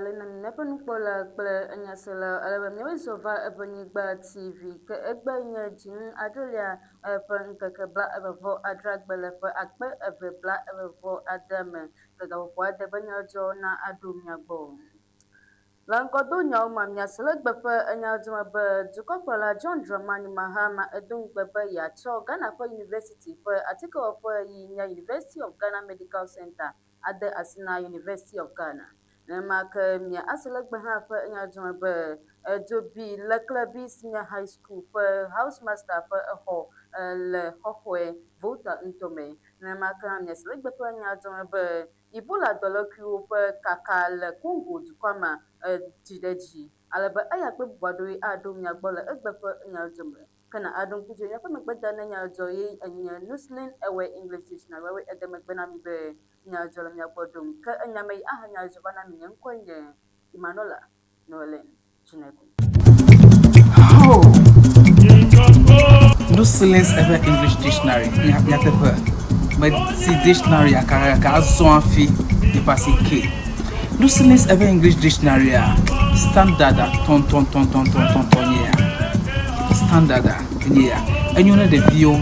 le na mi míaƒe nukpɔla kple enyasela ale be míawoe zɔ va Eʋenyigba TV ke egbe nye dzinu adrelia ƒe ŋkeke bla eve vɔ adreagbe le ƒe 2025 me ke gaƒoƒo ade be nyadzɔ na aɖo mia gbɔ. Le ŋgɔdonyawo me, miase le egbe ƒe enyadzɔ me be dukɔkplɔla John Dramani Mahama edo ŋugbe be yeatsɔ Ghana ƒe Yunivɛsiti ƒe atikewɔƒe yi nye University of Ghana Medical Centre ade asi na University of Ghana. Nenema ke mia ase le egbe hã ƒe enyadzɔ me be edzo bi le Klebi Senior High School ƒe House Master ƒe exɔ le xɔxɔe Volta ŋutɔ me. Nenema ke hã miase le egbe ƒe enyadzɔ me be Ebola dɔlékuiwo ƒe kaka le Congo dukɔa me dzi ɖe edzi ale be eya kple bubu aɖewoe aɖo mia gbɔ le egbe ƒe nyadzɔdzɔ me. Ke na aɖo ŋku dzi míaƒe megbeda ne nyadzɔdzɔ ye enye Nuslin Ewe English Dictionary woawoe ede megbe na mi be nyadzɔdzɔ le mia gbɔ ɖom. Ke enya me yi ahe nyadzɔdzɔ va na mi nye ŋkɔe nye Emmanuela Noeline Chinegu. Oh! Nuslins Ewe English Dictionary nyateƒe meti dictionary kakaka azɔ hafi yeƒe asi ke. Nuslins Ewe English Dictionary a standard a tɔntɔntɔntɔntɔntɔntɔ nye ya. Standard a enye ya. Enyo ne ɖeviwo,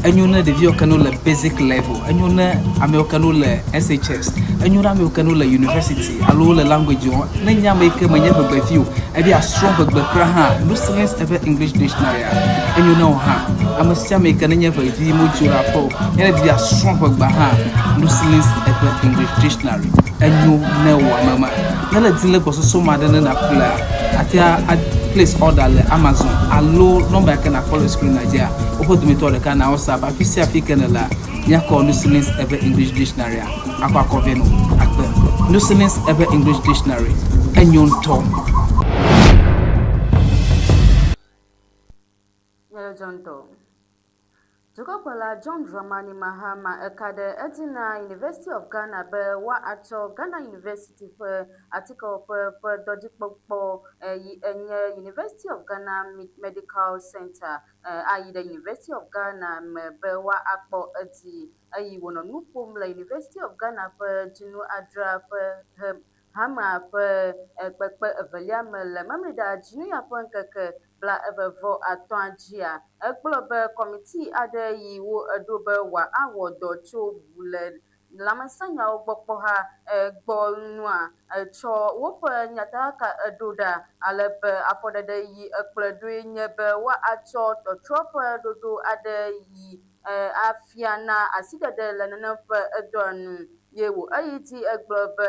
enyo ne ɖeviwo ke ne wole basic level, enyo ne amewo ke ne wole SHS, enyo ne amewo ke ne wole university alo wole language wɔm. Ne nye ame yi ke menye ʋegbevi o, ebe yeasrɔ̃ ʋegbe kura hã, Nuslins Ewe English Dictionary a enyo ne wò hã. Ame sia ame yi ke nenye ʋevi medzo le aƒe o, ye ne di be yeasrɔ̃ ʋegbea hã, Nuslins Ewe English Dictionary enyo ne wò ame ma. Ne le di le gbɔsɔsɔ me aɖe ne nàƒlea, àte a place order le Amazon alo nɔmba yi ke nàkpɔ le screen dzia, woƒe dometɔ ɖeka na WhatsApp. Afi sia afi ke nèlea, míakɔ Nuslins Ewe English Dictionary a akɔ akɔ vɛ nɔ akpe. Nuslins Ewe English Dictionary enyo ŋutɔ. Nyadzɔdzɔ ŋutɔ. Dukɔkplɔla John Dramani Mahama eka ɖe edzi na University of Ghana be woatsɔ Ghana Yunivɛsiti ƒe atikewɔƒe ƒe dɔdzikpɔkpɔ yi enye University of Ghana Medical Centre ayi ɖe University of Ghana me be woakpɔ edzi. Eyi wònɔ nu ƒom le University of Ghana ƒe dzinu adrea ƒe he Hamea ƒe kpekpe evelia me le Memleɖa dzinuya ƒe ŋkeke 35ã dzia, egblɔ be kɔmiti aɖe yi wo eɖo be wòawɔ dɔ tso ʋu le lãmesẽnyawo gbɔkpɔha gbɔ nua tsɔ woƒe nyatakaka ɖo ɖa ale be afɔɖeɖe yi ekplɔe ɖoe nye be woatsɔ tɔtrɔ ƒe ɖoɖo aɖe yi afia na asiɖeɖe le nenem ƒe dɔa nu. Ye wò eyi dzi egblɔ be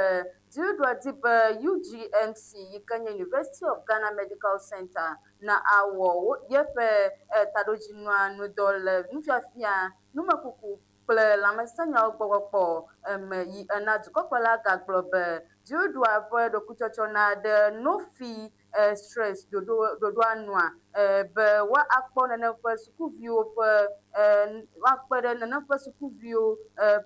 dziɖuɖua di be UGMC yi ke nye University of Ghana Medical Centre na awɔ yeƒe taɖodzinua ŋudɔ le nufiafia, numekuku kple lãmesẽnyawo gbɔ kpɔkpɔ me yi ena. Dukɔkplɔla gagblɔ be dziɖuɖua ƒe ɖokuitsɔtsɔna ɖe No Fee Stress ɖoɖo ɖoɖoa nua be woakpɔ nenem ƒe sukuviwo ƒe woakpe ɖe nenem ƒe sukuviwo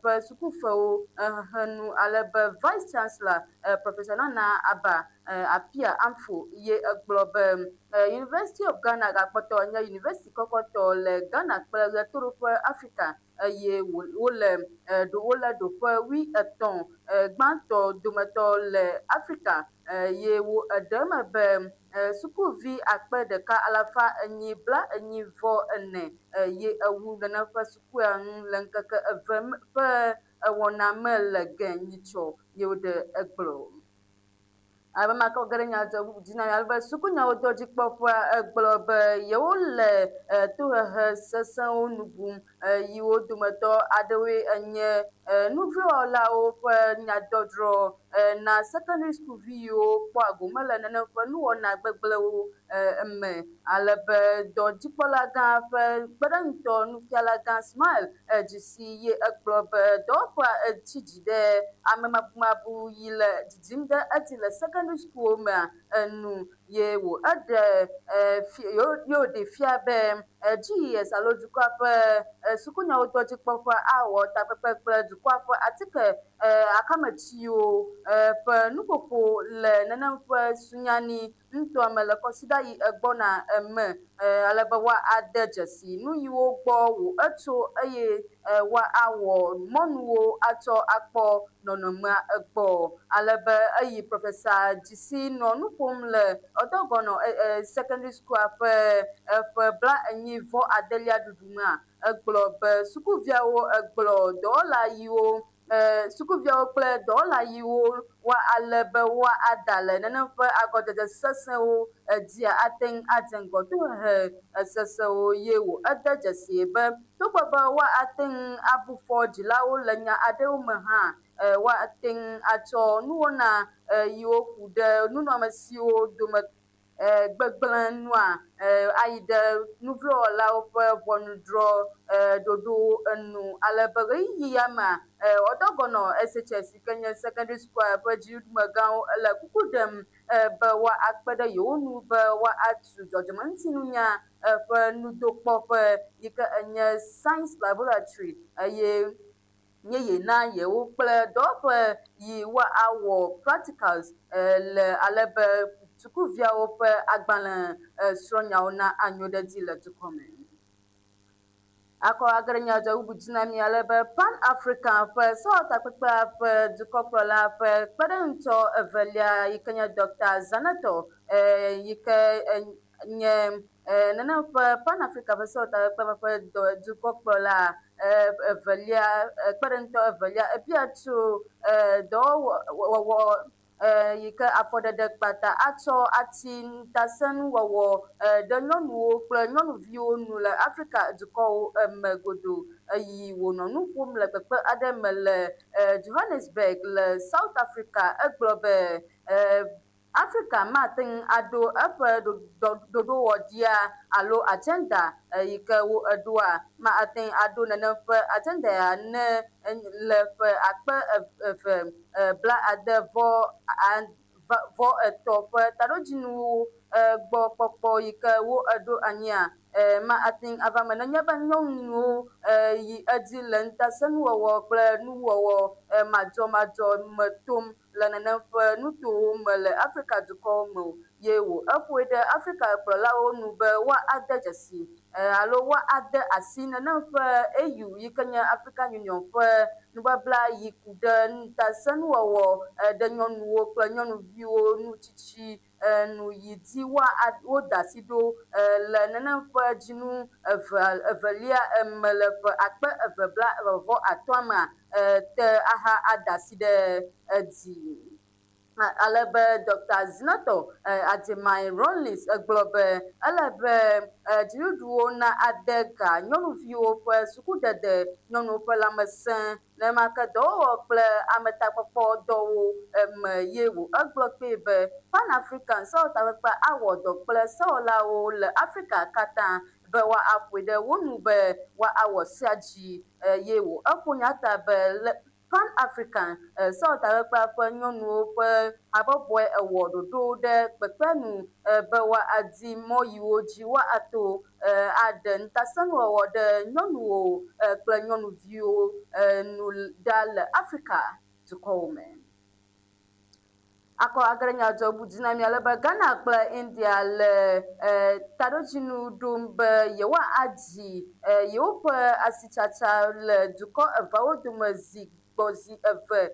ƒe sukufewo hehe nu ale be Vice Chancellor Professor Nana Aba Appiah Amfo ye egblɔ be University of Ghana gakpɔtɔ nye yunivɛsiti kɔkɔtɔ le Ghana kple Ɣetoɖoƒe Afrika eye wole wole ɖoƒe wuietɔ̃ gbãtɔ dometɔ le Afrika eye wo eɖe eme be sukuvi 1444 ye ewu nenem ƒe sukua ŋu le ŋkeke eve ƒe ewɔna me le Gɛ nyitsɔ ye woɖe egblɔ. Abe ame ake ge ɖe nyadzɔ bubu dzi na mi ale be sukunyawo dɔdzikpɔƒea egblɔ be yewole tohehe sesẽwo nu bum yi wo dometɔ aɖewoe enye nuvlowɔlawo ƒe nyadɔdrɔ̃ na secondary school vi yiwo kpɔa gome le nenem ƒe nuwɔna gbegblẽwo me ale be dɔdzikpɔlagã ƒe kpeɖeŋutɔ nufialagã Smile Dzisi ye egblɔ be dɔwɔƒea tsi dzi ɖe amemabumabu yi le dzidzim ɖe edzi le secondary schoolwo mea enu ye wò eɖe ye wòɖee fia be GES alo dukɔa ƒe sukunyawo dɔdzikpɔƒe awɔ takpekpe kple dukɔa ƒe atike akametsiwo ƒe nuƒoƒo le nenem ƒe sunyani. nutoa me le kɔsiɖa yi egbɔna eme ale be woade dzesi nu yiwo gbɔ wò etso eye woawɔ mɔnuwo atsɔ akpɔ nɔnɔmea egbɔ. Ale be eyi Professor Dzisi nɔ nu ƒom le Odogɔnɔ Secondary School ƒe ƒe 49lia ɖuɖu mea, egblɔ be sukuviawo egblɔ dɔwɔla yiwo sukuviawo kple dɔwɔla yiwo woalé be woada le nenem ƒe agɔdzedze sesẽwo dzia ate ŋu adze ŋgɔ tohehe sesẽwo ye wò. Ede dzesie be togbɔ be woate ŋu abu fɔ dzilawo le nya aɖewo me hã, woate ŋu atsɔ nuwɔna yiwo ku ɖe nunɔamesiwo dome gbegblẽ nua ayi ɖe nuvlowɔlawo ƒe ʋɔnudrɔ̃ɖoɖowo enu ale be ɣeyiɣi ya mea, Odogɔnɔ SHS yi ke nye Secondary School ƒe dziɖuɖumegãwo le kuku ɖem be woakpe ɖe yewo ŋu be woatu dzɔdzɔmeŋutinunya ƒe nudokpɔƒe yi ke enye Science Laboratory eye nye ye na yewo kple dɔwɔƒe yi woawɔ practicals le ale be sukuviawo ƒe agbalẽ srɔ̃nyawo na anyo ɖe edzi le dukɔ me. Akɔ age ɖe nyadzɔ bubu dzi na mi ale be Pan African ƒe sewɔtakpekpea ƒe dukɔkplɔla ƒe kpeɖeŋutɔ evelia yi ke nye Dɔkta Zanetor yi ke nye nenem ƒe Pan Africa ƒe sewɔtakpekpe me ƒe dukɔkplɔla evelia, kpeɖeŋutɔ evelia ebia tso dɔwɔwɔ yi ke afɔɖeɖe kpata atsɔ ati ŋutasẽnuwɔwɔ ɖe nyɔnuwo kple nyɔnuviwo nu le Afrika dukɔwo me godoo. Eyi wònɔ nu ƒom le kpekpe aɖe me le Johannesburg le South Africa, egblɔ be, Afrika mate ŋu aɖo eƒe ɖoɖowɔɖia alo agenda yi ke woɖoa, mate ŋu aɖo nenem ƒe agenda ya ne le ƒe 2063 ƒe taɖodzinuwo gbɔ kpɔkpɔ yi ke woɖo anyia mate ŋu ava eme nenye be nyɔnuwo yi edzi le ŋutasẽnuwɔwɔ kple nuwɔwɔ madzɔmadzɔ me tom le nenem ƒe nutowo me le Afrika dukɔwo me o ye wò eƒoe ɖe Afrika kplɔlawo nu be woade dzesi alo woade asi nenem ƒe AU yi ke nye African Union ƒe nubabla yi ku ɖe ŋutasẽnuwɔwɔ ɖe nyɔnuwo kple nyɔnuviwo nu tsitsi nu yi dzi woda asi ɖo le nenem ƒe dzinu evelia me le ƒe 2023 mea te aha ada asi ɖe edzi. Ale be Dɔkta Zinatɔ Agyemang Rawlings gblɔ be ele be dziɖuɖuwo na ade ga nyɔnuviwo ƒe sukudede, nyɔnuwo ƒe lãmesẽ, nenema ke dɔwɔwɔ kple ametakpɔkpɔ dɔwo me ye wò. Egblɔ kpee be Pan African Sewɔtakpekpea awɔ dɔ kple sewɔlawo le Afrika katã be woaƒoe ɖe wo nu be woawɔ sea dzi ye wò. Eƒo nya ta be le Pan African Sewɔtakpekpea ƒe nyɔnuwo ƒe habɔbɔe ewɔ ɖoɖo ɖe kpekpea nu be woadi mɔ yiwo dzi woato aɖe ŋutasẽnuwɔwɔ ɖe nyɔnuwo kple nyɔnuviwo nu ɖa le Afrika dukɔwo me. Akɔ age ɖe nyadzɔ bu dzi na mi ale be Ghana kple India le taɖodzinu ɖom be yewoadzi yewoƒe asitsatsa le dukɔ eveawo dome zi gbɔ zi eve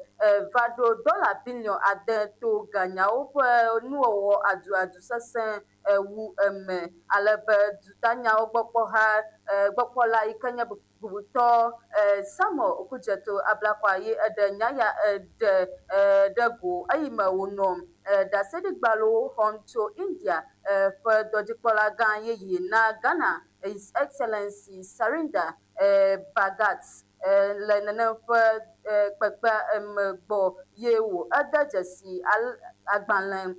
va ɖo dɔla biliɔn ade to ganyawo ƒe nuwɔwɔ aduadu sesẽ wu eme ale be dutanyawo gbɔkpɔha gbɔkpɔla yi ke nye Bubutɔ Samuel Okudzeto Ablakwa ye eɖe nya ya ɖe ɖe go eyime wònɔ ɖaseɖigbalẽwo xɔm tso India ƒe dɔdzikpɔlagã yeye na Ghana His Excellency Sarinder Bhagat le nenem ƒe kpekpea me gbɔ ye wò ede dzesi agbalẽ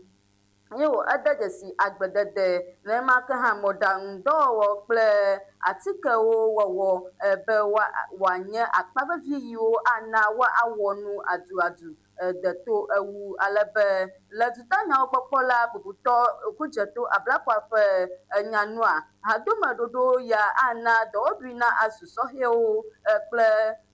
Ye wò ede dzesi agbledede, nenema ke hã mɔɖaŋudɔwɔwɔ kple atikewo wɔwɔ be wòanye akpa vevi yiwo ana woawɔ nu aduadu deto wu ale be le dutanyawo gbɔkpɔla bubutɔ Okudzeto Ablakwa ƒe nya nua, hadome ɖoɖo ya ana dɔwɔɖui na azu sɔhɛwo kple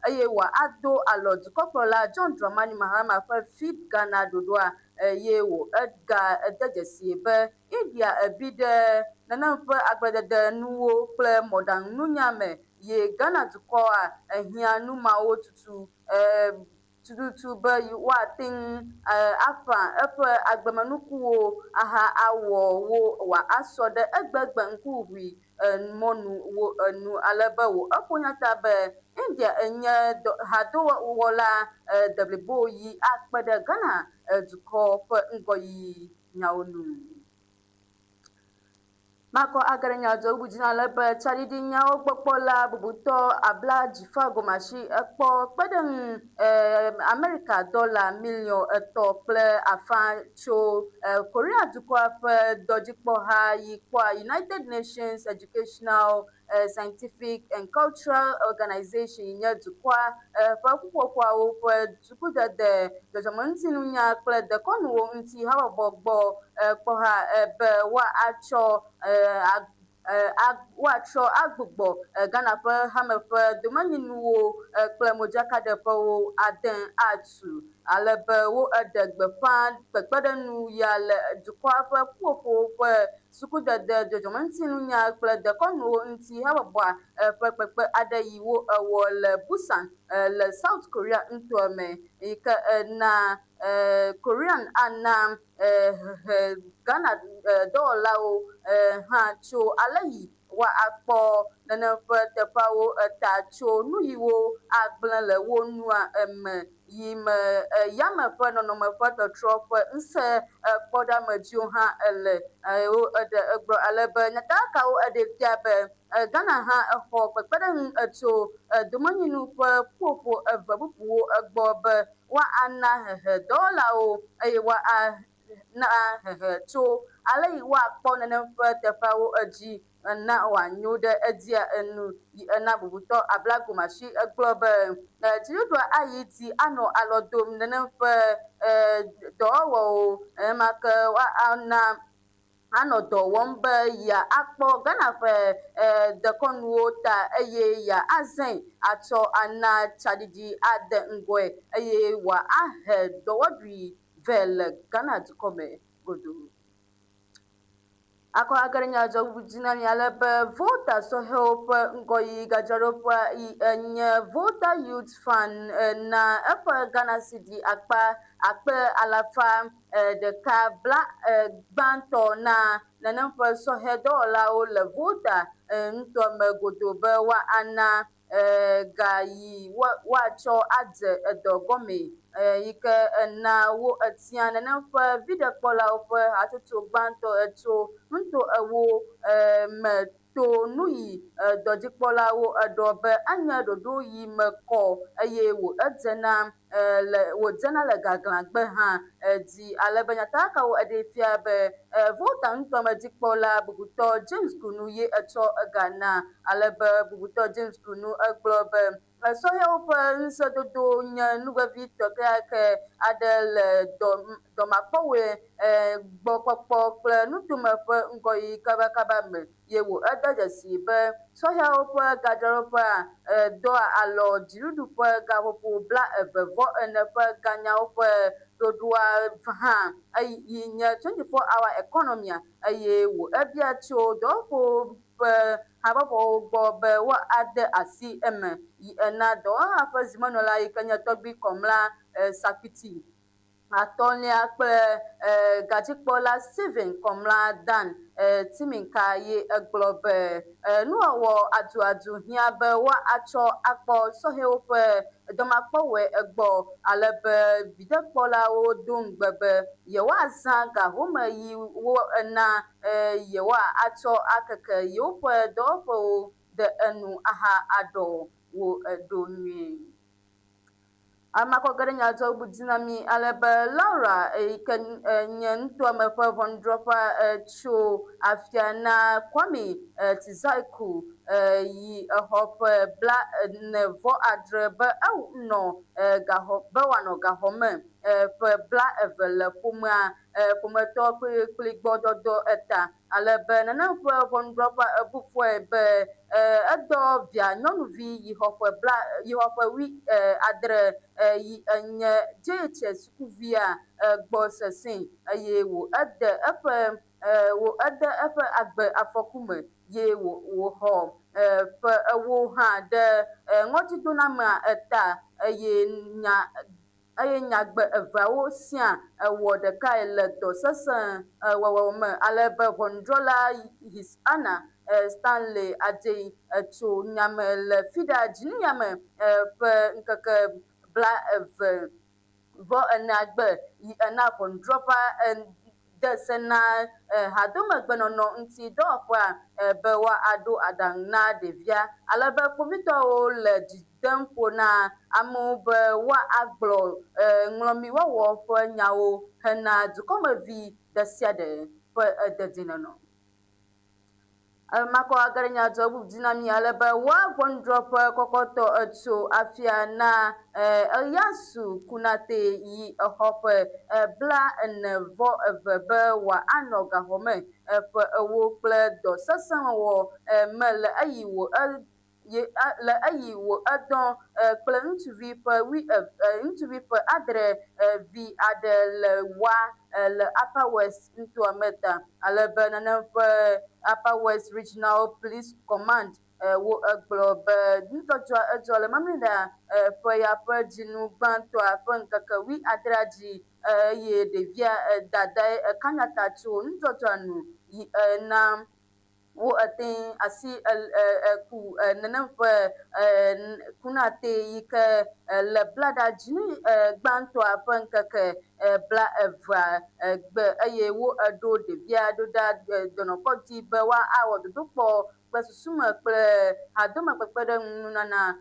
eye wòado alɔ dukɔkplɔla John Dramani Mahama ƒe Feed Ghana ɖoɖoa. eye wò ega ede dzesie be India bi ɖe nenem ƒe agbledede nuwo kple mɔɖaŋununya me ye Ghana dukɔa ehiã nu mawo tutu tututu be woate ŋu aƒã eƒe agbemenukuwo aha awɔ wo wòasɔ ɖe egbegbe ŋkuʋuʋui mɔnu wo enu ale be wò eƒo nya ta be India enye hadowɔla deblibo yi akpe ɖe Ghana dukɔ ƒe ŋgɔyiyi nyawo nu. Makɔ age ɖe nya dzɔ bubu dzi na le be tsaɖiɖi nyawo gbɔkpɔla bubutɔ Abla Dzifa Gomasi ekpɔ kpeɖeŋu Amerika dɔla miliɔn etɔ kple afã tso Korea dukɔa ƒe dɔdzikpɔha yi kpɔa United Nations Educational, Scientific and Cultural Organization yi nye dukɔa ƒe ƒuƒoƒoawo ƒe sukudede, dzɔdzɔmeŋutinunya kple dekɔnuwo ŋuti habɔbɔ gbɔ kpɔha be woatsɔ woatsɔ agbugbɔ Ghana ƒe hame ƒe domenyinuwo kple modzakaɖeƒewo ade atu ale be woeɖe gbeƒã kpekpeɖeŋu ya le dukɔa ƒe ƒuƒoƒowo ƒe sukudede, dzɔdzɔmeŋutinunya kple dekɔnuwo ŋuti habɔbɔa ƒe kpekpe aɖe yi woewɔ le Busan le South Korea nutoa me yi ke na Korean ana hehe Ghana dɔwɔlawo hã tso ale yi woakpɔ nenem ƒe teƒeawo ta tso nu yiwo agblẽ le wo nua me yi me yame ƒe nɔnɔme ƒe tɔtrɔ ƒe ŋusẽ kpɔɖeamedziwo hã le. Woɖe egblɔ ale be nyatakakawo ɖee fia be Ghana hã exɔ kpekpeɖeŋu tso domenyinu ƒe ƒuƒoƒo eve bubuwo gbɔ be woana hehe dɔwɔlawo eye woana hehe tso ale yi woakpɔ nenem ƒe teƒeawo dzi na wòanyo ɖe edzia enu. Yi ena bubutɔ Abla Gomasi gblɔ be dziɖuɖua ayi dzi anɔ alɔ dom nenem ƒe dɔwɔwɔwo nenema ke woana anɔ dɔ wɔm be yeakpɔ Ghana ƒe dekɔnuwo ta eye yeazãe atsɔ ana tsaɖiɖi ade ŋgɔe eye wòahe dɔwɔɖui vɛ le Ghana dukɔ me godoo. Akɔ age ɖe nyadzɔdzɔ dzi na mi ale be Volta sɔhɛwo ƒe ŋgɔyiyi gadzraɖoƒea yi enye Volta Youth Fund na eƒe Ghana cedi akpa akpe alafa ɖeka bla gbãtɔ na nenem ƒe sɔhɛ dɔwɔlawo le Volta nutoa me godoo be woana ga yi woatsɔ adze edɔ gɔmee yi ke na wo etia nenem ƒe viɖekpɔlawo ƒe hatsotso gbãtɔ tso nuto ewo me to nu yi dɔdzikpɔlawo ɖɔ be enye ɖoɖo yi me kɔ eye wòdzena le wòdzena le gaglãgbe hã dzi ale be nyatakakawo ɖee fia be Volta nutoamedzikpɔla bubutɔ James Kunu ye etsɔ ega na ale be bubutɔ James Kunu gblɔ be Sɔhɛwo ƒe ŋusẽdodo nye nu vevitɔ kekeake aɖe le dɔ dɔmakpɔwɔe gbɔ kpɔkpɔ kple nutome ƒe ŋgɔyiyi kabakaba me. Ye wò ede dzesii be sɔhɛwo ƒe gadzraɖoƒea doa alɔ dziɖuɖu ƒe gaƒoƒo 24 ƒe ganyawo ƒe ɖoɖoa hã yi nye 24 Hour Economy-a eye wò ebia tso dɔwɔƒewo ƒe habɔbɔwo gbɔ be woade asi eme yi ena dɔwɔha ƒe zimenɔla yi ke nye Tɔgbui Kɔmla Sakpiti atɔ̃lia kple gadzikpɔla Stephen Kɔmla Dan Timinka ye egblɔ be nuwɔwɔ aduadu hiã be woatsɔ akpɔ sɔhɛwo ƒe dɔmakpɔwɔe egbɔ ale be viɖekpɔlawo do ŋugbe be yewoazã ga home yi wo ena yewoatsɔ akeke yewoƒe dɔwɔƒewo ɖe enu aha aɖɔ wo ɖo nyuie. Amakɔ ge ɖe nyadzɔgbu dzi na mí ale be Laura yi ke nye nutoa me ƒe ʋɔnudrɔ̃ƒea tso afia na Kwame Tizaiku yi exɔ ƒe bla ene vɔ adre be enɔ gaxɔ be wòanɔ gaxɔ me ƒe bla eve le ƒomea ƒometɔ kplikpli gbɔ dɔdɔ eta. Ale be nenem ƒe ʋɔnudrɔ̃ƒea ebu fɔe be edɔ via nyɔnuvi yi xɔ ƒe bla yi xɔ ƒe wui adre yi enye JHS sukuvia gbɔ sesẽe eye wò ede eƒe wò ede eƒe agbe afɔku me ye wò wòxɔ ƒe ewo hã ɖe ŋɔdzidonamea ta eye nya eye nyagbe eveawo siaa wɔ ɖekae le dɔ sesẽ wɔwɔ me ale be ʋɔnudrɔ̃la His Honour Stanley Adjei tso nya me le Fiɖa dzinuyame ƒe ŋkeke 20 enea gbe yi ena ʋɔnudrɔ̃ƒea de se na hadomegbenɔnɔ ŋuti dɔwɔƒea be woaɖo aɖaŋu na ɖevia ale be kpovitɔwo le dzi dem ƒo na amewo be woagblɔ ŋlɔmiwɔwɔ ƒe nyawo hena dukɔmevi ɖe sia ɖe ƒe dedienɔnɔ. Makɔ age ɖe nyadzɔ bubu dzi na mi ale be woa ʋɔnudrɔ̃ƒe kɔkɔtɔ etso afia na Eyasu Kunate yi exɔ ƒe 42 be wòanɔ gaxɔ me ƒe ewo kple dɔ sesẽ wɔwɔ me le eyi wò ye le eyi wò edɔ kple ŋutsuvi ƒe wui ŋutsuvi ƒe adre vi aɖe le wa le Upper West nutoa me ta. Ale be nenem ƒe Upper West Regional Police Command wo egblɔ be nudzɔdzɔa edzɔ le Mamleɖa ƒe ya ƒe dzinu gbãtɔa ƒe ŋkeke wui adrea dzi eye ɖevia dadae eka nya ta tso nudzɔdzɔa nu yi na wo ete asi ku nenem ƒe kunate yi ke le blaɖa dzinu gbãtɔa ƒe ŋkeke bla evea gbe eye wo eɖo ɖevia ɖo ɖa dɔnɔkɔdzi be woawɔ dodokpɔ kple susume kple hadome kpekpeɖeŋu nunana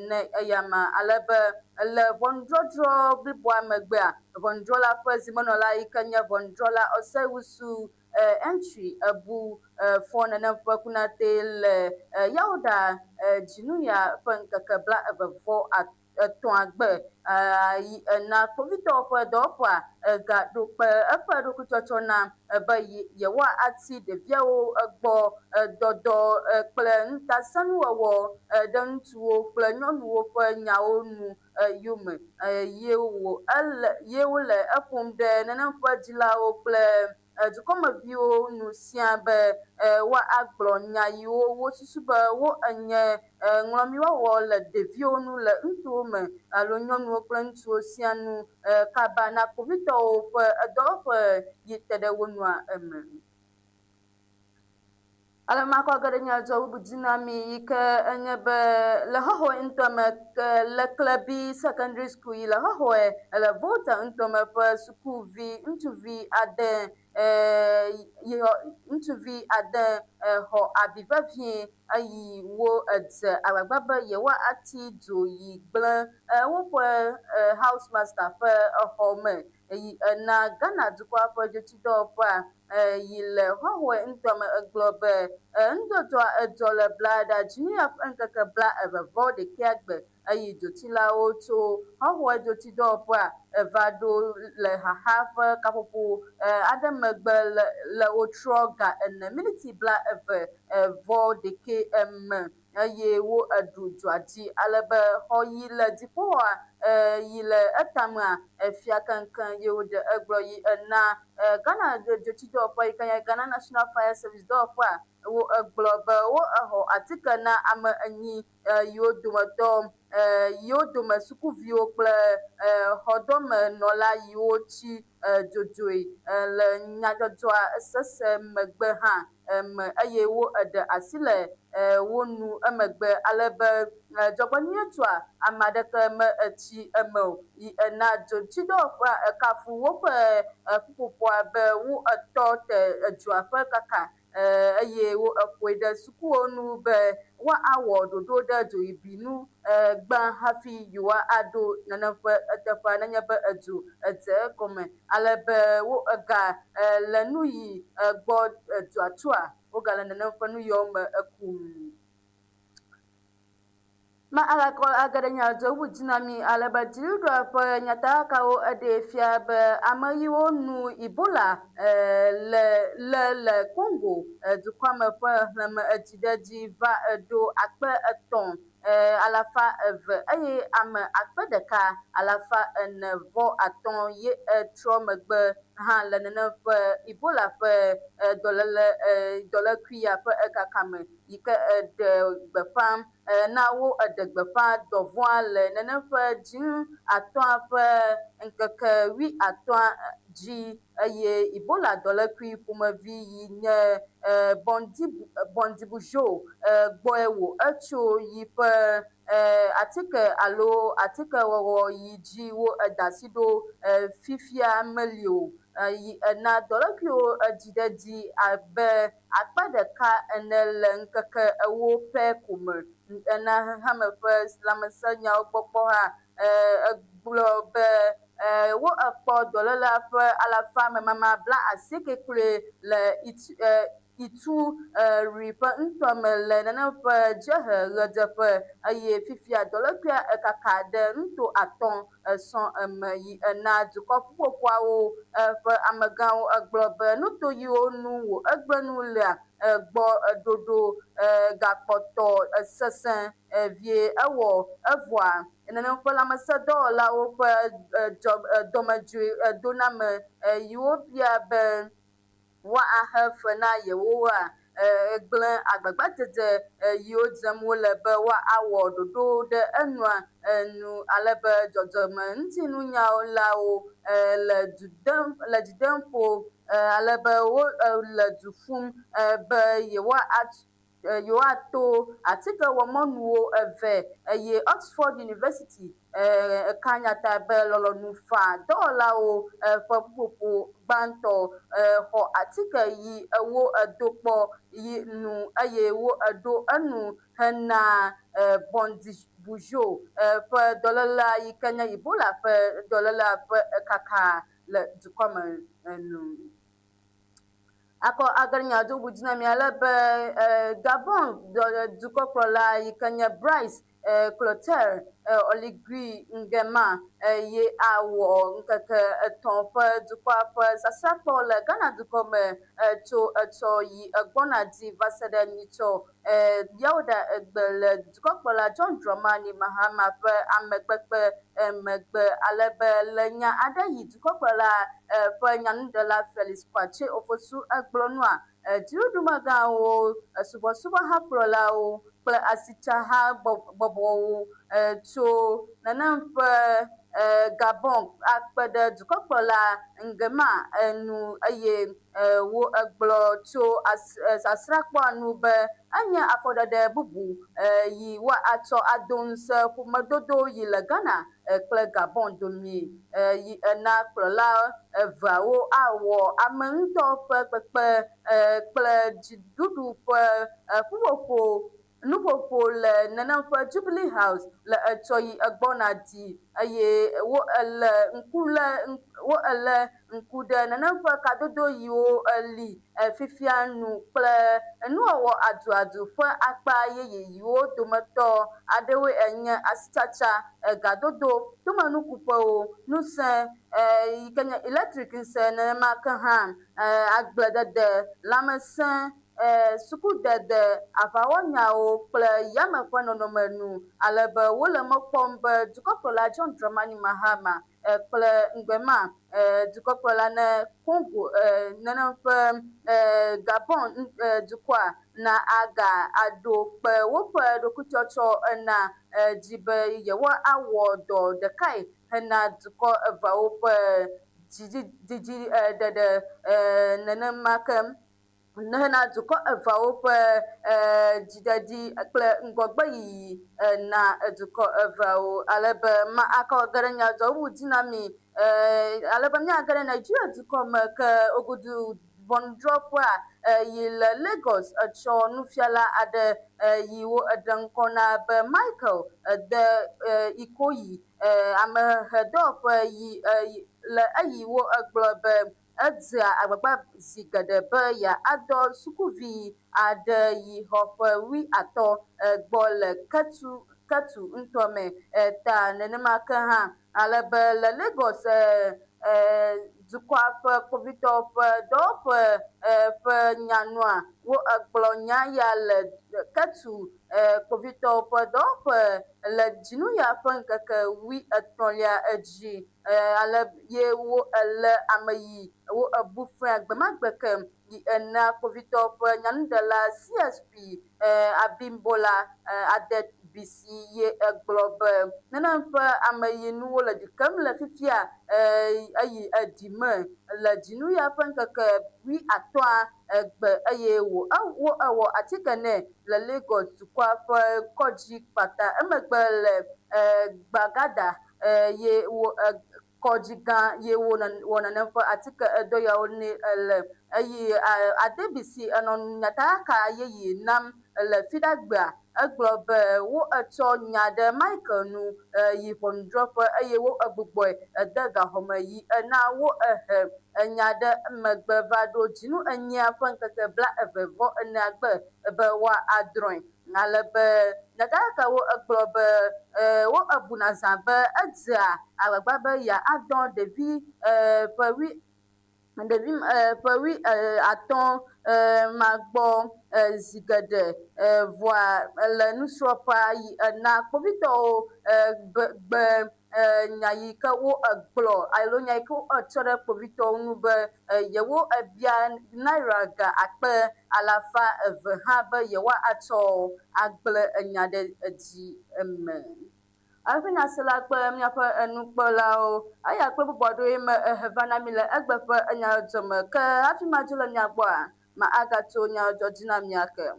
ne eyama ale be le ʋɔnudrɔdrɔ bliboa megbea ʋɔnudrɔla ƒe zimenɔla yi ke nye ʋɔnudrɔla Osei-Wusu Entry ebu fɔ nenem ƒe kunate le Yawoɖa dzinuya ƒe ŋkeke bla eve vɔ etɔ̃a gbe yi na kpovitɔwo ƒe dɔwɔƒea gaɖo kpe eƒe ɖokuitsɔtsɔ na be yewoati ɖeviawo gbɔ dɔdɔ kple ŋutasẽnuwɔwɔ ɖe ŋutsuwo kple nyɔnuwo ƒe nyawo nu yome ye wo ele ye wole eƒom ɖe nenem ƒe dzilawo kple dukɔmeviwo nu sia be woagblɔ nya yiwo wosusu be wo enye ŋlɔmiwɔwɔ le ɖeviwo nu le ŋutsuwo me alo nyɔnuwo kple ŋutsuwo sia nu kaba na kpovitɔwo ƒe dɔwɔƒe yi te ɖe wo nua eme. Ale makɔ ge ɖe nyadzɔ bubu dzi na mi yi ke enye be le Hohoe ŋutɔ me ke le Klebi Secondary School yi le Hohoe le Volta ŋutɔ me ƒe sukuvi ŋutsuvi ade yi ŋutsuvi ade xɔ abi vevie eye wo edze agbagba be yewoati dzo yi gblẽ woƒe house master ƒe xɔ me yi ena Ghana dukɔa ƒe dzotsidɔwɔƒea yi le Hohoe ŋutɔ me egblɔ be nudzɔdzɔa edzɔ le Blaɖa dzinuya ƒe ŋkeke bla eve vɔ ɖekɛa gbe eye dzotsilawo tso Hohoe dzotsidɔwɔƒea va ɖo le xaxa ƒe kaƒoƒo aɖe megbe le wotrɔ ga ene miniti bla eve vɔ ɖekɛ me eye wo eɖu dzoa dzi ale be xɔ yi le dziƒoxɔa yi le etamea efia keŋkeŋ ye woɖe egblɔ yi ena Ghana dzotsidɔwɔƒe yi ke nye Ghana National Fire Service dɔwɔƒea wo egblɔ be wo exɔ atike na ame enyi yiwo dometɔ yiwo dome sukuviwo kple xɔdɔmenɔla yiwo tsi dzodzoe le nyadzɔdzɔa sese megbe hã me eye wo eɖe asi le wo nu emegbe ale be dzɔgbenyuietɔa ame aɖeke metsi eme o yi ena dzotsidɔwɔƒea ekafu woƒe ƒuƒoƒoa be wo etɔ te edzoa ƒe kaka eye wo eƒoe ɖe sukuwo nu be woawɔ ɖoɖo ɖe dzoyibi nu gbã hafi yewoaɖo nenem ƒe teƒea nenye be edzo edze egɔme ale be wo ega le nu yi gbɔ dzoa tsoa wogale nenem ƒe nu yawo me kum. Ma agakɔ age ɖe nya dzo wu dzi na mi ale be dziɖuɖua ƒe nyatakakawo eɖee fia be ame yiwo nu Ebola le le le Congo dukɔa me ƒe xexlẽme edzi ɖe edzi va ɖo 3000 eye ame 1450 ye trɔ megbe hã le nenem ƒe Ebola ƒe dɔléle dɔlékui ya ƒe kaka me yi ke ɖe gbeƒã na wo eɖe gbeƒã dɔvɔ̃a le nenem ƒe June atɔ̃a ƒe ŋkeke wuiatɔ̃a dzi eye Ebola dɔlékui ƒomevi yi nye Bondiboujo gbɔe wò etso yi ƒe atike alo atikewɔwɔ yi dzi wo eda asi ɖo fifia meli o yi ena dɔlékuiwo dzi ɖe edzi abe 100 ene le ŋkeke ewo pɛ ko me. Ena xexeame ƒe lãmesẽnyawo gbɔkpɔha gblɔ be wo ekpɔ dɔlélea ƒe alafa memama 80 kloe le Ituri ƒe nutoa me le nenem ƒe dziehe ɣedzeƒe eye fifia dɔlékuia ekaka ɖe nuto atɔ̃ sɔŋ me yi ena dukɔ ƒuƒoƒoawo ƒe amegãwo gblɔ be nuto yiwo nu wò egbe nu lea gbɔ ɖoɖo gakpɔtɔ sesẽ vie ewɔ evɔa nenem ƒe lãmesẽdɔwɔlawo ƒe dɔmedzoe doname yiwo bia be woaxe fe na yewoa, gblẽ agbagbadzedze yiwo dzem wole be woawɔ ɖoɖo ɖe enua nu ale be dzɔdzɔmeŋutinunyalawo le du dem le dzi dem ƒo ale be wole du ƒum be yewoatu yewoato atikewɔmɔnuwo eve eye Oxford University ka nya ta be lɔlɔ̃nu faa dɔwɔlawo ƒe ƒuƒoƒo gbãtɔ xɔ atike yi wo do kpɔ yi nu eye wo ɖo enu hena Bondibugyo ƒe dɔlélea yi ke nye Ebola ƒe dɔlélea ƒe kaka le dukɔ me nu. Akɔ aganya do bu dzi na mi ale be Gabon dukɔkplɔla yi ke nye Brice Clotaire Oligui Nguema ye awɔ ŋkeke etɔ̃ ƒe dukɔa ƒe sasrãkpɔ le Ghana dukɔ me tso etsɔ yi egbɔna dzi va se ɖe nyitsɔ Yawoɖa egbe le dukɔkplɔla John Dramani Mahama ƒe amekpekpe megbe ale be le nya aɖe yi dukɔkplɔla ƒe nyanuɖela Felix Kwakye Ofosu gblɔ nua, dziɖuɖumegãwo, subɔsubɔhakplɔlawo kple asitsaha bɔbɔwo tso nenem ƒe Gabon akpe ɖe dukɔkplɔla Nguema nu eye Wo egblɔ tso sasrãkpɔa nu be enye afɔɖeɖe bubu yi woatsɔ ado ŋusẽ ƒomedodo yi le Ghana kple Gabon domee yi ena kplɔla eveawo awɔ ame ŋutɔ ƒe kpekpe kple dziɖuɖu ƒe ƒuƒoƒo Nuƒoƒo le nenem ƒe Jubilee House le etsɔ yi egbɔna di eye wo ele ŋku le wo ele ŋku ɖe nenem ƒe kadodo yiwo li fifia nu kple nuwɔwɔ aduadu ƒe akpa yeye yiwo dometɔ aɖewoe enye asitsatsa, gadodo, tomenukuƒewo, ŋusẽ yi ke nye elektrik ŋusẽ nenema ke hã agbledede, lãmesẽ, sukudede, aʋawɔnyawo kple yame ƒe nɔnɔme nu ale be wole mɔ kpɔm be dukɔkplɔla John Dramani Mahama kple Nguema dukɔkplɔla ne Congo nenem ƒe Gabon dukɔa na aga aɖo kpe woƒe ɖokuitsɔtsɔ na dzi be yewoawɔ dɔ ɖekae hena dukɔ eveawo ƒe dzidziɖeɖe nenema ke hena dukɔ eveawo ƒe dziɖeɖi kple ŋgɔgbeyiyi na dukɔ eveawo ale be ma akɔ ge ɖe nya dzɔ wu dzi na mi ale be míage ɖe Nigeria dukɔ me ke wogodu ʋɔnudrɔ̃ƒea yi le Lagos etsɔ nufiala aɖe yi wo eɖe ŋkɔ na be Michael de Ikoyi amehehedɔwɔƒe yi le eyi wo egblɔ be Edzea agbagba zi geɖe be yeadɔ sukuvi aɖe yi xɔ ƒe wuiatɔ̃ gbɔ le Ketu Ketu ŋutɔ me ta. Nenema ke hã ale be le Lagos dukɔa ƒe kpovitɔwo ƒe dɔwɔƒe ƒe nyanua, wo egblɔ nya ya le Ketu kpovitɔwo ƒe dɔwɔƒe le dzinu ya ƒe ŋkeke wui etɔ̃lia dzi ale ye wo elé ame yi wo ebu fɔe gbemagbe ke yi ena kpovitɔwo ƒe nyanuɖela CSP Abimbola Adebisi ye egblɔ be nenem ƒe ame yi nu wole ɖi kem le fifia eyi eɖi me le dzinu ya ƒe ŋkeke wui atɔ̃a gbe eye wo wo ewɔ atike nɛ le Lagos dukɔa ƒe kɔdzi kpata emegbe le Gbagada ye wo kɔdzi gã ye wo wɔ nenem ƒe atike edɔ yawo nɛ le eye Adebisi enɔ nyatakaka yeye nam le Fiɖagbea. Egblɔ be wo etsɔ nya ɖe Michael nu yi ʋɔnudrɔ̃ƒe eye wo egbugbɔe de gaxɔme yi ena wo ehe nya ɖe megbe va ɖo dzinu enyia ƒe ŋkeke bla eve vɔ enea gbe be woa adrɔ̃e. Ale be nyatakakawo egblɔ be wo ebuna zã be edzea agbagba be yea adɔ ɖevi ƒe wui Ɖevi ƒe wui atɔ̃ ma gbɔ zi geɖe vɔa le nusrɔ̃ƒea yi ena kpovitɔwo gbe nya yi ke wo gblɔ alo nya yi ke wotsɔ ɖe kpovitɔwo ŋu be yewo bia naira ga akpe alafa eve hã be yewoatsɔ agblẽ nya ɖe edzi eme. Hafi nyasela kple míaƒe nukpɔlawo, eya kple bubu aɖewoe me ehe va na mí le egbe ƒe nyadzɔdzɔ me. Ke hafi madzo le mia gbɔa, ma agatso nyadzɔdzɔ dzi na mia ke.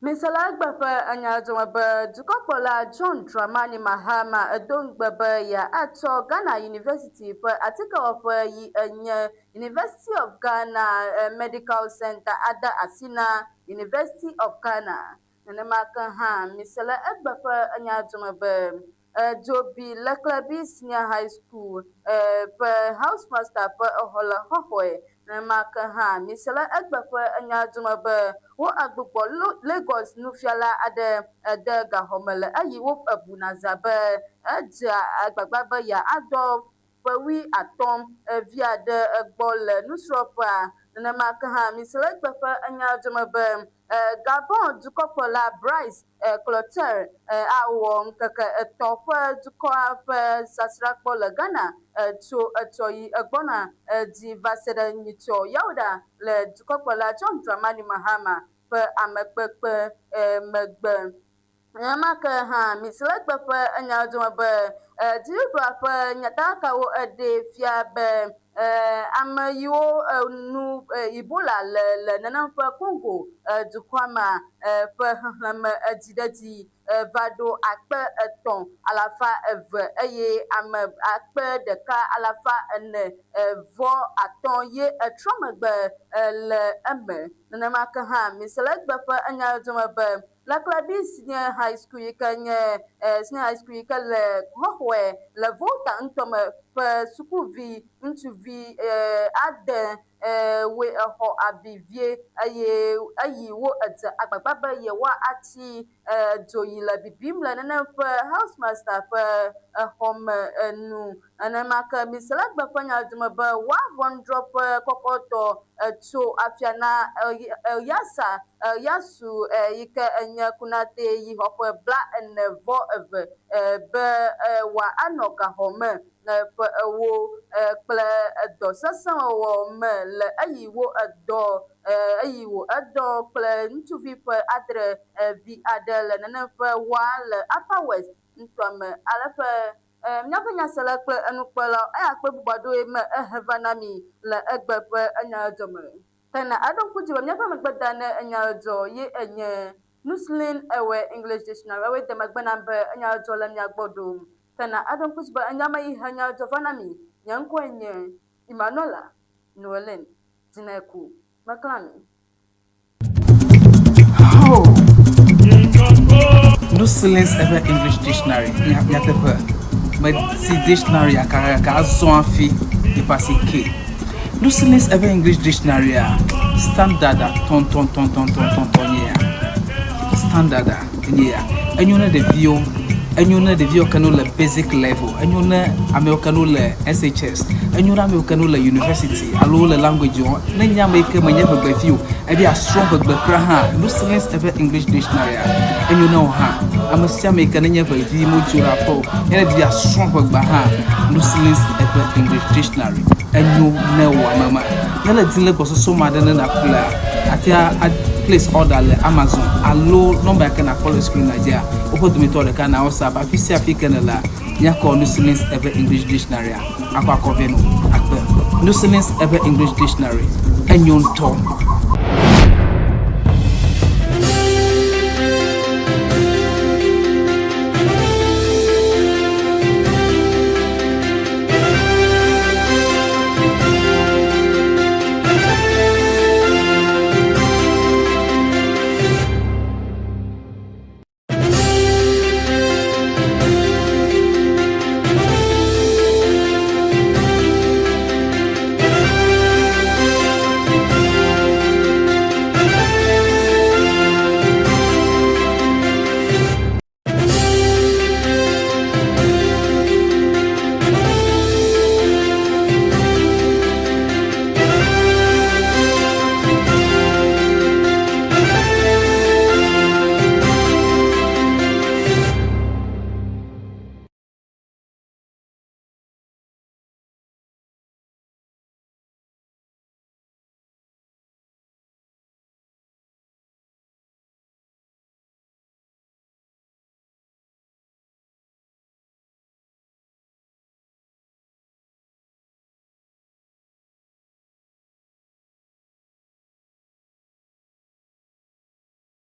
Mise le egbe ƒe nyadzɔdzɔ me be dukɔkplɔla John Dramani Mahama edo ŋugbe be yeatsɔ Ghana Yunivɛsiti ƒe atikewɔƒe yi enye University of Ghana Medical Center ade asi na University of Ghana. Nenema ke hã, mise le egbe ƒe nya dome be, dzo bi Leklebi Senior High School ƒe housemaster ƒe exɔ le xɔxɔe. Nenema ke hã, mise le egbe ƒe nya dome be, wo agbugbɔ Lagos nufiala aɖe de gaxɔ me le eyi wo ebu nazã be edzea agbagba be yeadɔ ƒe wui atɔ̃ via ɖe egbɔ le nusrɔ̃ƒea. Nenema ke hã, mise le egbe ƒe nya dome be, Gabon dukɔkplɔla Brice Clotaire awɔ ŋkeke etɔ̃ ƒe dukɔa ƒe sasrãkpɔ le Ghana tso etsɔ yi egbɔna dzi vaseɖe nyitsɔ Yawoɖa le dukɔkplɔla John Dramani Mahama ƒe amekpekpe megbe. Nenema ke hã, Mislegbe ƒe nyawo dome be dziɖuɖua ƒe nyatakakawo ɖee fia be ame yiwo nu Ebola le le nenem ƒe Congo dukɔa mea ƒe xexlẽme dzi ɖe edzi va ɖo akpe etɔ̃ alafa eve eye ame akpe ɖeka alafa ene vɔ atɔ̃ ye trɔ megbe le eme. Nenema ke hã, Mislegbe ƒe nyawo dome be Le Klabi Senior High School yi ke nye Senior High School yi ke le Hohoe le Volta ŋutɔ me ƒe sukuvi ŋutsuvi ade woe exɔ abi vie eye eyi wo edze agbagba be yewoa atsi dzo yi le bibim le nenem ƒe housemaster ƒe exɔ me nu. Nenema ke mise le egbe ƒe nya dome be woa ʋɔnudrɔ̃ƒe kɔkɔtɔ tso afia na Elyasa, Elyasu yi ke nye Kunate yi xɔ ƒe bla ene vɔ eve be wòa anɔ gaxɔ me ƒe ewo kple dɔ sesẽ wɔwɔ me le eyi wo edɔ eyi wo edɔ kple ŋutsuvi ƒe adre vi aɖe le nenem ƒe woa le Upper West nutoa me ale ƒe Míaƒe nyasela kple enukpɔlawo, eya kple bubu aɖewoe me ehe va na mi le egbe ƒe enyadzɔ me. Ke na eɖo ŋku dzi be míaƒe megbeda ne enyadzɔ ye enye Nuslin Ewe English Dictionary ewoe de megbe nam be enyadzɔ le mia gbɔ ɖom. Ke na eɖo ŋku dzi be enya me yi he nyadzɔ va na mi. Nye ŋkɔe nye Emmanuella Noeline Dzineku. Meklã mi. Oh! No silence ever English dictionary. Nyateƒe. Meti dictionary gake azɔ hafi yeƒe asi ke. No silence ever English dictionary a standard tɔntɔntɔntɔntɔntɔn nye ya. Standard nye ya. Enyo ne ɖeviwo, enyo ne ɖeviwo ke ne wole basic level, enyo ne amewo ke ne wole SHS, enyo ne amewo ke ne wole university alo wole language wɔm. Ne nye ame yi ke menye ʋegbevi o, ebe yeasrɔ̃ ʋegbe kura hã, Lucilins eƒe English Dictionary-a, enyo ne wò hã. Ame sia ame yi ke nenye ʋevi modzo ɖe aƒe o, ye ne di be yeasrɔ̃ ʋegbea hã, Lucilins eƒe English Dictionary, enyo ne wò ame ma. Ne le di le gbɔsɔsɔ me aɖe ne nàƒlea, àte a place order le Amazon alo nɔmba yi ke nàkpɔ le screen-a dzia, woƒe dometɔ ɖeka na WhatsApp. Afi sia afi ke nèlea, míakɔ Lucilins eƒe English Dictionary-a akɔ akɔ vɛ nɔ akpe. Lucilins eƒe English Dictionary, enyo ŋutɔ.